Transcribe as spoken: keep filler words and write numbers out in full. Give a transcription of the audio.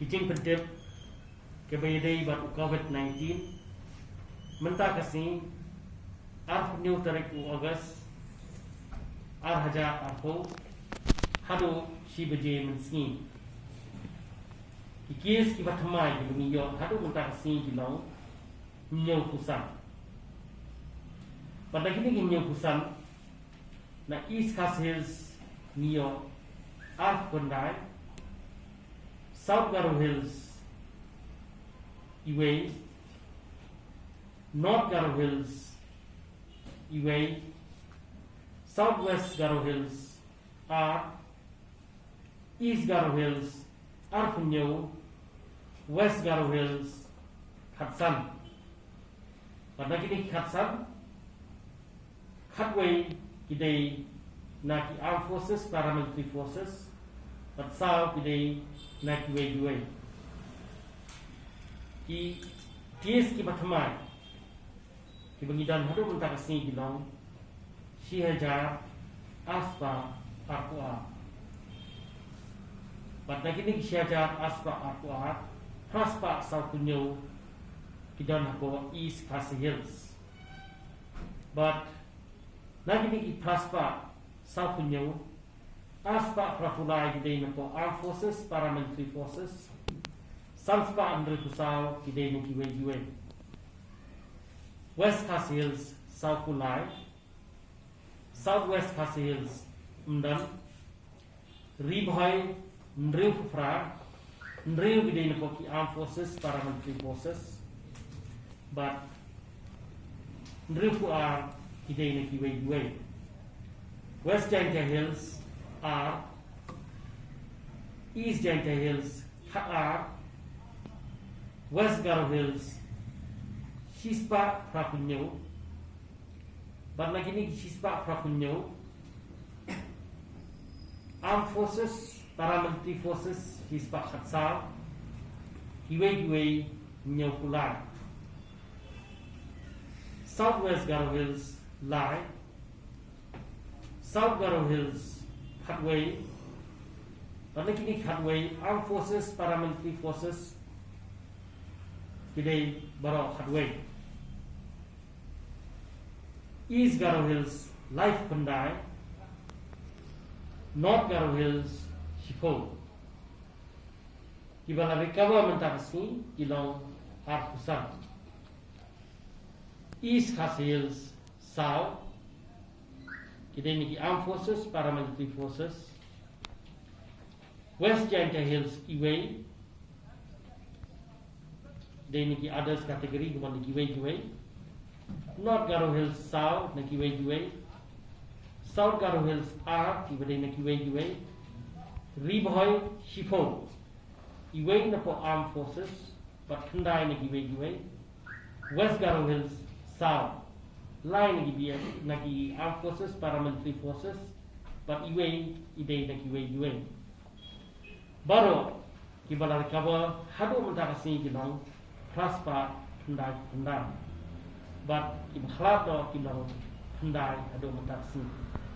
Ki jingpyntip kiba ïadei bad u Covid nineteen, mynta ka sngi, arphew hynñiew tarik u August, ar hajar arphew, haduh shi baje mynsngi. Ki case kiba thymmai kiba ngi ïoh haduh mynta ka sngi ki long hynñiewphew san. Bad na kine ki hynñiewphew san, na East Khasi Hills ngi ïoh arphew khyndai, South Garo Hills iwei, North Garo Hills iwei, South West Garo Hills ar, East Garo Hills arphew hynñiew, West Garo Hills khatsan. Bad na kine ki khatsan, khatwei ki dei na ki Armed Forces, Paramilitary Forces, bad saw ki dei na kiwei kiwei. Ki case kiba thymmai kiba ngi don haduh mynta ka sngi ki long shi hajar ar spah arphew ar. Bad na kine ki shi hajar ar spah arphew ar, phra spah sawphew hynñiew ki don hapoh East Khasi Hills. Bad na kine ki phra spah sawphew hynñiew, ar spah phraphew lai ki dei napoh Armed Forces, Paramilitary Forces, san spah hynriewphew saw ki dei na kiwei kiwei. West Khasi Hills sawphew lai, South West Khasi Hills ym don, Ri Bhoi hynriewphew phra, hynriew ki dei napoh ki Armed Forces, Paramilitary Forces, bad hynriewphew ar ki dei na kiwei kiwei. West Jaintia Hills ar, East Jaintia Hills khat ar, West Garo Hills shi spah phraphew hynñiew, bad na kine ki shi spah phraphew hynñiew, Armed Forces, Paramilitary Forces shi spah khatsaw, kiwei kiwei hynñiewphew lai. South West Garo Hills lai, South Garo Hills khatwei, bad na kine khatwei, Armed Forces, Paramilitary Forces ki dei baroh khatwei. East Garo Hills laiphew khyndai, North Garo Hills shiphew. Kiba la recover mynta ka sngi ki long arphew san. East Khasi Hills saw, ki dei na ki Armed Forces, Paramilitary Forces. West Jaintia Hills iwei, dei na ki others category, kumba na kiwei kiwei. North Garo Hills saw na kiwei kiwei. South Garo Hills ar, kiba dei na kiwei kiwei. Ri Bhoi shiphew, iwei napoh Armed Forces bad khyndai na kiwei kiwei. West Garo Hills saw, lai na ki B S, na ki Armed Forces, Paramilitary Forces, bad iwei i dei na kiwei kiwei. Baroh kiba la recover haduh mynta ka sngi ki long phra spah khyndai khyndai, bad kiba khlad noh ki long khyndai haduh mynta ka sngi.